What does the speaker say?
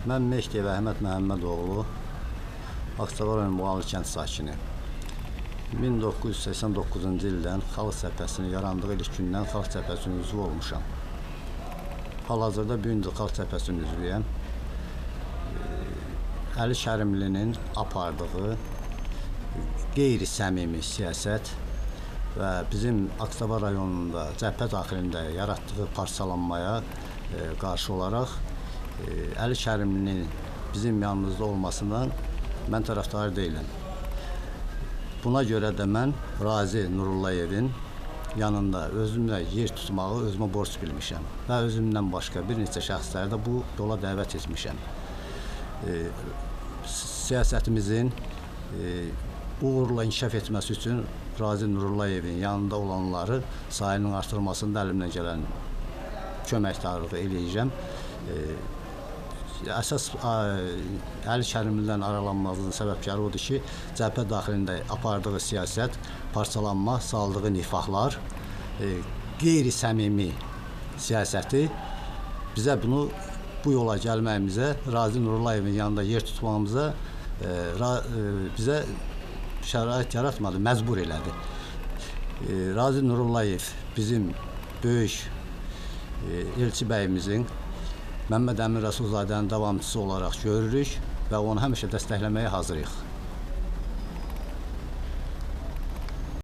Mən Mehdiyev Əhməd Məhəmmədoğlu, Ağstafa rayonu Muğanlı kənd sakini. 1989-cu ildən Xalq Cəbhəsinin yarandığı ilk gündən Xalq Cəbhəsinin üzvü olmuşam. Hal-hazırda bu gün də Xalq Cəbhəsinin üzvüyəm. Əli Kərimlinin apardığı qeyri-səmimi siyasət və bizim Ağstafa rayonunda cəbhə daxilində yaratdığı parçalanmaya qarşı olaraq Əli Kərimlinin bizim yanımızda olmasından mən tərəfdarı deyiləm. Buna görə də mən Razi Nurullayevin yanında özümlə yer tutmağı özümə borc bilmişəm və özümdən başqa bir neçə şəxsləri də bu yola dəvət etmişəm. Siyasətimizin uğurla inkişaf etməsi üçün Razi Nurullayevin yanında olanları sayının artırılmasında əlimdən gələn köməkdarlığı eləyəcəm. Əsas Əli Kərimlidən aralanmağının səbəbkarı odur ki, cəbhə daxilində apardığı siyasət, parçalanma, saldığı nifaqlar, qeyri-səmimi siyasəti bizə bunu bu yola gəlməyimizə, Razi Nurullayevin yanında yer tutmamıza bizə şərait yaratmadı, məcbur elədi. Razi Nurullayev bizim böyük elçi bəyimizin Məmməd Əmin Rəsulzadənin davamçısı olaraq görürük və onu həmişə dəstəkləməyə hazırıyıq.